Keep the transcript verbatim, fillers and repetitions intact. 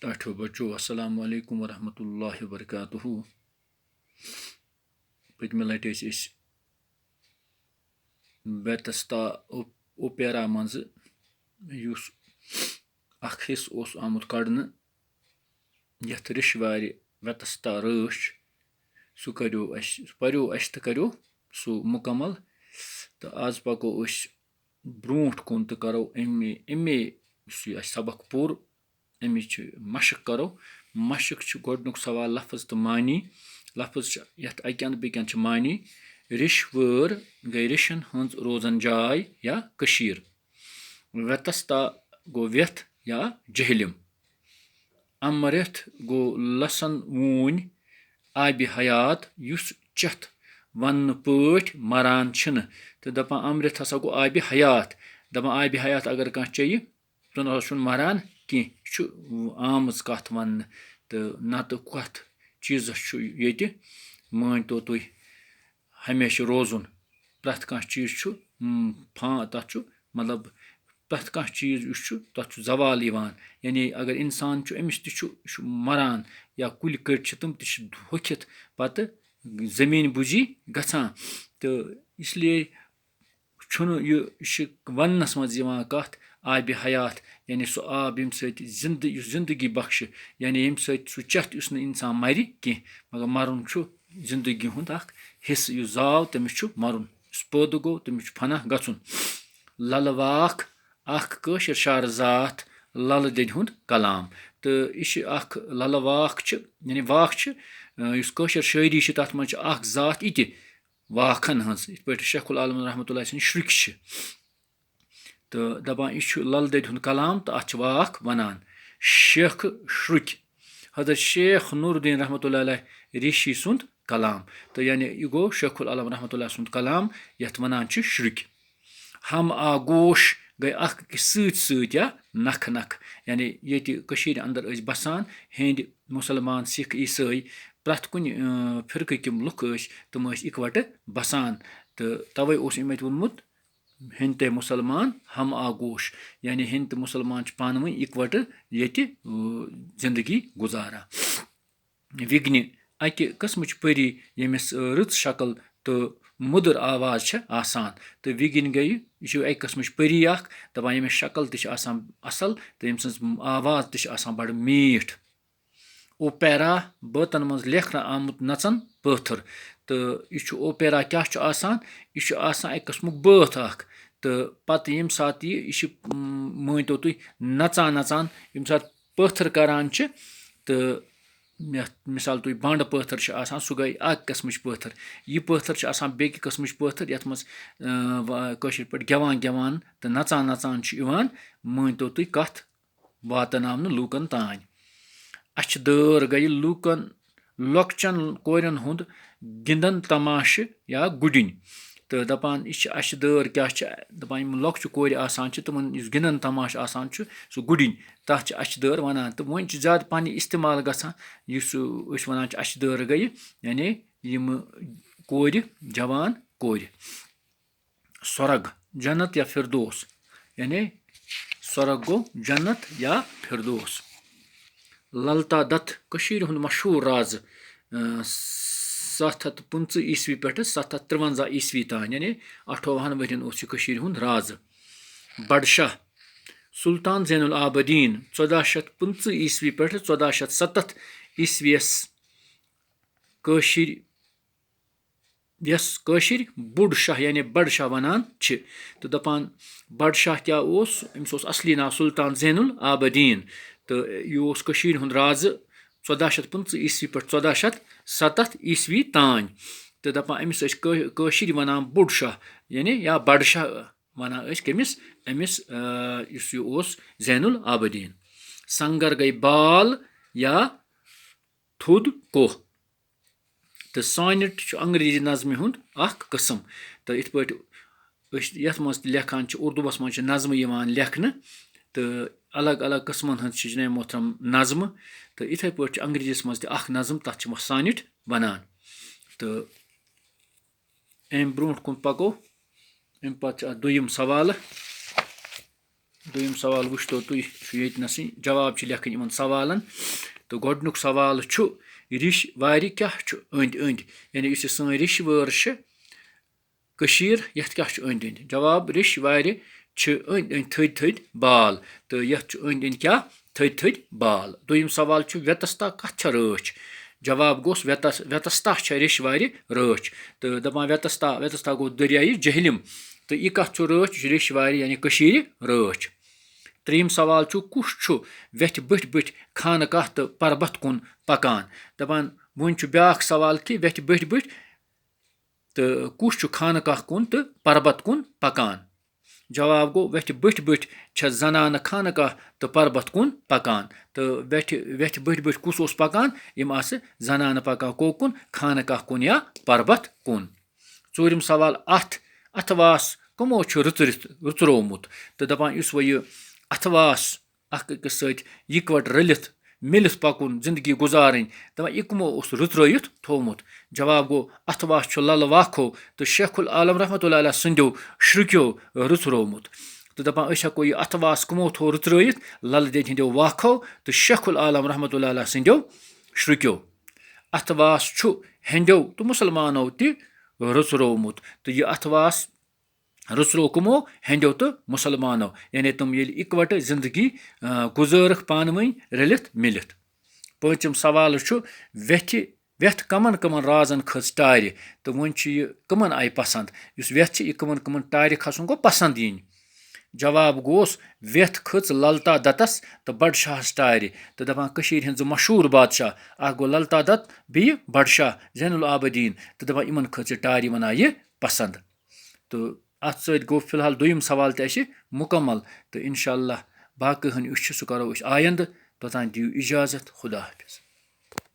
ٹاٹھیو بچو، السلام علیکم ورحمۃ اللہ وبرکاتہ۔ پٔتمہِ لٹہِ ٲسۍ أسۍ بیتستا اوپ-، اوپیرا منٛزٕ، یُس اکھ حصہٕ اوس آمُت کڑنہٕ، یتھ ریٚشوارِ بیتستا رٲچھ، سُہ کریو اَسہِ، سُہ پریو اَسہِ تہٕ کریو سُہ مُکمل۔ تہٕ آز پکو أسۍ برونٛٹھ کُن تہٕ کرو اَمے، اَمے یُس یہِ اَسہِ سبق پوٚر، اَمِچ چھِ مشق کرو۔ مشق چھُ گۄڈٕنیُک سوال لفظ تہٕ معنی۔ لفظ چھُ یَتھ اَکہِ اَندٕ بیٚکہِ اَندٕ چھِ معنی۔ ریٚشوٲر گٔے ریٚشن ہٕنٛز روزن جاے یا کٔشیٖر۔ ویتستا گوٚو ویتھ یا جہلِم۔ امرتھ گوٚو لسن ووٗنۍ آبِ حیات یُس چٮ۪تھ وننہٕ پٲٹھۍ مران چھِنہٕ۔ تہٕ دپان امرتھ ہسا گوٚو آبِ حیات۔ دپان آبِ حیات اگر کانٛہہ چیٚیہِ، تہٕ نہ حظ چھُنہٕ مران کینٛہہ۔ یہِ چھُ آمٕژ کتھ وننہٕ۔ تہٕ نتہٕ کتھ چیٖزس چھُ ییٚتہِ، مٲنۍ تو تُہۍ، ہمیشہِ روزُن۔ پرٛٮ۪تھ کانٛہہ چیٖز چھُ، م، فا-، تَتھ چھُ، مطلب، پرٛٮ۪تھ کانٛہہ چیٖز یُس چھُ، تَتھ چھُ زوال یِوان۔ یعنی اگر اِنسان چھُ، أمِس تہِ چھُ، یہِ چھُ مَران، یا کُلۍ کٔٹۍ چھِ، تِم تہِ چھِ ہوٚکھِتھ پَتہٕ زٔمیٖن بُجی گژھان۔ تہٕ اس لیے چھُنہٕ یہِ، یہِ چھِ وَننَس منٛز یِوان کَتھ آبِ حیات، یعنی سُہ آب ییٚمہِ سۭتۍ زِندٕ، یُس زِندگی بخشہِ، یعنی ییٚمہِ سۭتۍ سُہ چٮ۪تھ یُس نہٕ اِنسان مَرِ کینٛہہ، مگر مَرُن چھُ زِندگی ہُنٛد اَکھ حصہٕ۔ یُس زاو، تٔمِس چھُ مَرُن، یُس پٲدٕ گوٚو، تٔمِس چھُ فنا گژھُن۔ لَلہٕ واکھ، اَکھ کٲشِر شعر زاتھ، لَلہٕ دٮ۪دِ ہُنٛد کلام۔ تہٕ یہِ چھِ اَکھ لَلہٕ واکھ چھِ، یعنی واکھ چھِ، اَ، یُس کٲشِر شٲعری چھِ، تَتھ منٛز چھِ اَکھ زاتھ یہِ تہِ واکھَن ہٕنٛز، یِتھ پٲٹھۍ شیخ العالم رحمتہ اللہ سٕنٛدۍ شرُکۍ چھِ۔ تہٕ دَپان، یہِ چھُ لَلہٕ دٮ۪دِ ہُنٛد کلام تہٕ اَتھ چھِ واکھ وَنان۔ شیخہٕ شرُکۍ، حضرت شیخ نور الدین رحمتہ اللہ علیہ ریٖشی سُنٛد کلام۔ تہٕ یعنی یہِ گوٚو شیخ العالم رحمتہ اللہ سُنٛد کلام، یَتھ وَنان چھِ شرُکۍ۔ ہم آگوش گٔے اَکھ أکِس سۭتۍ سۭتۍ یا نَکھٕ نَکھٕ۔ یعنی ییٚتہِ کٔشیٖرِ اندر ٲسۍ بَسان ہیٚنٛدۍ، مُسلمان، سِکھ، عیٖسٲے، پرٛٮ۪تھ کُنہِ، اۭں، فرقٕکۍ یِم لُکھ ٲسۍ، تِم ٲسۍ اِکوَٹہٕ بَسان۔ تہٕ تَوَے اوس أمۍ اَتہِ ووٚنمُت، ہیٚنٛدۍ تہٕ مُسلمان ہم آگوش، یعنی ہیٚنٛدۍ تہٕ مُسلمان چھِ پانہٕ ؤنۍ اِکوَٹہٕ ییٚتہِ، اۭں، زِندگی گُزاران۔ وِگنہِ، اَکہِ قٕسمٕچ پٔری، ییٚمِس، اۭں، رٕژ شکل تہٕ مٔدٕر آواز چھِ آسان۔ تہٕ وِگِنۍ گٔیہِ، یہِ چھِ اَکہِ قٕسمٕچ پٔری اَکھ، دَپان ییٚمِس شکل تہِ چھِ آسان اَصٕل تہٕ ییٚمہِ سٕنٛز آواز تہِ چھِ آسان بَڑٕ میٖٹھ۔ اوپیرا بٲتَن منٛز لیکھنہٕ آمُت نژن پٲتھٕر۔ تہٕ یہِ چھُ اوپیرا کیٛاہ چھُ آسان؟ یہِ چھُ آسان اَکہِ قٕسمُک بٲتھ اَکھ۔ تہٕ پَتہٕ ییٚمہِ ساتہٕ یہِ، یہِ چھِ، م، مٲنۍ تو تُہۍ، نژان نژان ییٚمہِ ساتہٕ پٲتھٕر کران چھِ، تہٕ یَتھ مِثال تُہۍ بانٛڈٕ پٲتھٕر چھِ آسان، سُہ گٔے اَکہِ قٕسمٕچ پٲتھٕر۔ یہِ پٲتھٕر چھِ آسان بیٚکہِ قٕسمٕچ پٲتھٕر، یَتھ منٛز، اۭں، وا-، کٲشِر پٲٹھۍ گٮ۪وان گٮ۪وان تہٕ نژان نژان چھُ یِوان، مٲنۍ تو تُہۍ، کَتھ واتناونہٕ لوٗکن تام۔ اَچھِ دٲر گٔیہِ لوٗکن، لۄکچن کورٮ۪ن ہُنٛد گِنٛدن تماشہٕ یا گُڈِنۍ۔ تہٕ دَپان، یہِ چھِ اَچھِ دٲر کیٛاہ چھِ؟ دَپان، یِم لۄکچہِ کورِ آسان چھِ، تِمن یُس گِنٛدن تماشہٕ آسان چھُ، سُہ گُڈِنۍ، تَتھ چھِ اَچھِ دٲر وَنان۔ تہٕ وۄنۍ چھِ زیادٕ پَہن یہِ استعمال گژھان، یُس أسۍ وَنان چھِ اَچھِ دٲر گٔیہِ، یعنی یِم کورِ، جوان کورِ۔ سۄرگ، جنت یا فردوس، یعنی سۄرگ گوٚو جنت یا فردوس۔ للتا دت، کٔشیٖرِ ہُنٛد مشہوٗر رازٕ، اۭں، ستھ ہتھ پٕنٛژٕہ عیسوی پٮ۪ٹھٕ ستھ ہتھ ترٛوَنزاہ عیسوی تام، یعنی اَٹھووُہن ؤرین اوس یہِ کٔشیٖرِ ہُنٛد رازٕ۔ بڈشاہ، سلطان زین العابدین، ژۄداہ شیٚتھ پٕنٛژٕہ عیسوی پٮ۪ٹھٕ ژۄداہ شیٚتھ ستتھ عیسویَس کٲشِر یَس کٲشِر بوٚڑ شاہ یعنی بَڑ شاہ وَنان چھِ۔ تہٕ دَپان بَڑ شاہ کیٛاہ اوس؟ أمِس اوس اَصلی ناو سُلطان زین العابدیٖن۔ تہٕ یہِ اوس کٔشیٖرِ ہُنٛد رازٕ ژۄداہ شیٚتھ پٕنٛژٕہ عیسوی پٮ۪ٹھ ژۄداہ شیٚتھ ستتھ عیسوی تام۔ تہٕ دَپان أمِس ٲسۍ کٲ-، کٲشِرۍ وَنان بوٚڑ شاہ، یعنی یا بَڑ شاہ وَنان ٲسۍ کٔمِس؟ أمِس، آ، یُس یہِ اوس زین العابدیٖن۔ سنٛگَر گٔے بال یا تھوٚد کوہ۔ تہٕ سانیٹ چھُ انگریزی نظمہِ ہُنٛد اکھ قٕسم۔ تہٕ یِتھ پٲٹھۍ أسۍ یَتھ منٛز تہِ لیکھان چھِ، اردوٗوَس منٛز چھِ نظمہٕ یِوان لیکھنہٕ، تہٕ الگ الگ قٕسمَن ہٕنٛز چھِ جناب محترم نظمہٕ۔ تہٕ یِتھَے پٲٹھۍ چھِ انگریزیَس منٛز تہِ اکھ نظم، تَتھ چھِ یِوان سانیٹ وَنان۔ تہٕ اَمہِ برٛونٛٹھ کُن پَکو، اَمہِ پَتہٕ چھُ اَتھ دوٚیِم سوالہٕ۔ دوٚیِم سوال وٕچھتو تُہۍ، چھُ ییٚتہِ نَسٕے جواب چھِ لیکھٕنۍ یِمَن سوالَن۔ تہٕ گۄڈٕنیُک سوال چھُ، ریٚش وارِ کیٛاہ چھُ أنٛدۍ أنٛدۍ؟ یعنی یُس یہِ سٲنۍ ریٚش وٲر چھِ کٔشیٖر، یَتھ کیٛاہ چھُ أنٛدۍ أنٛدۍ؟ جواب، ریٚش وارِ چھِ أنٛدۍ أنٛدۍ تھٔدۍ تھٔدۍ بال، تہٕ یَتھ چھُ أنٛدۍ أنٛدۍ کیٛاہ؟ تھٔدۍ تھٔدۍ بال۔ دوٚیِم سوال چھُ، ویتستا کَتھ چھےٚ رٲچھ؟ جواب گوٚس، ویتس-، ویتستا چھےٚ ریٚش وارِ رٲچھ۔ تہٕ دَپان، ویتستا، ویتستا گوٚو دٔریایہِ جہلِم۔ تہٕ یہِ کَتھ چھُ رٲچھ؟ یہِ چھُ ریٚش وارِ، یعنی کٔشیٖرِ رٲچھ۔ ترٛیٚیِم سوال چھُ، کُس چھُ ویٚتھِ بٔٹھۍ بٔٹھۍ خانقاہ تہٕ پربت کُن پکان؟ دَپان، وۄنۍ چھُ بیٛاکھ سوال کہِ ویٚتھِ بٔٹھۍ بٔٹھۍ تہٕ کُس چھُ خانقاہ کُن تہٕ پربت کُن پکان؟ جواب گوٚو، ویٚتھِ بٔٹھۍ بٔٹھۍ چھےٚ زنانہٕ خانقاہ تہٕ پربت کُن پکان۔ تہٕ ویٚتھِ، ویٚتھِ بٔٹھۍ بٔٹھۍ کُس اوس پکان؟ یِم آسہٕ زنانہٕ پکان کوٚت کُن؟ خانقاہ کُن یا پربت کُن۔ ژوٗرِم سوال، اَتھ اَتھواس کٕمو چھُ رٕژرِتھ، رٕژرومُت؟ تہٕ دَپان، یُس وۄنۍ یہِ اَتھواس اَکھ أکِس سۭتۍ یِکوَٹہٕ رٔلِتھ، مِلِتھ پَکُن، زِندگی گُزارٕنۍ، دَپان، یہِ کٕمو اوس رٕژرٲیِتھ تھوٚومُت؟ جواب گوٚو، اَتھواس چھُ لَلہٕ واکھو تہٕ شیخ العالم رحمتہ اللہ علیہ سٕنٛدیو شرُکیو رٕژرومُت۔ تہٕ دَپان، أسۍ ہٮ۪کو یہِ اَتھواس کٕمو تھوٚو رٕژرٲیِتھ؟ لَلہٕ دٮ۪دِ ہِنٛدیو واکھو تہٕ شیخ العالم رحمتہ اللہ علیہ سٕنٛدیو شرُکیو۔ اَتھواس چھُ ہیٚنٛدیو تہٕ مُسلمانو تہِ رٕژرومُت۔ تہٕ یہِ اَتھواس رٕژرو کٕمو؟ ہیٚنٛدیو تہٕ مُسلمانو۔ یعنی تِم ییٚلہِ اِکوَٹہٕ زِندگی، آ، گُزٲرٕکھ پانہٕ ؤنۍ رٔلِتھ مِلِتھ۔ پٲنٛژِم سوال چھُ، ویٚتھِ، ویٚتھ کَمَن کَمَن رازَن کھٔژ ٹارِ؟ تہٕ وۄنۍ چھُ یہِ کٕمَن آیہِ پَسنٛد؟ یُس ویٚتھ چھِ، یہِ کٕمَن کٕمَن ٹارِ کھَسُن گوٚو پَسنٛد یِنۍ؟ جواب گوٚوس، ویٚتھ کھٔژ للتا دتس تہٕ بڈشاہس ٹارِ تہٕ دپان، کٔشیٖرِ ہٕنٛدۍ زٕ مشہوٗر بادشاہ، اکھ گوٚو للتا دت، بیٚیہِ بڈشاہ زین العابدیٖن، تہٕ دپان، یِمن کھٔژ یہِ ٹارِ، یِمن آیہِ پسنٛد۔ تہٕ اتھ سۭتۍ گوٚو فی الحال دوٚیِم سوال تہِ اسہِ مُکمل، تہٕ انشاءاللہ باقٕے ہن یُس چھُ، سُہ کرو أسۍ آیندٕ۔ توٚتام دِیِو اجازت، خدا حافظ۔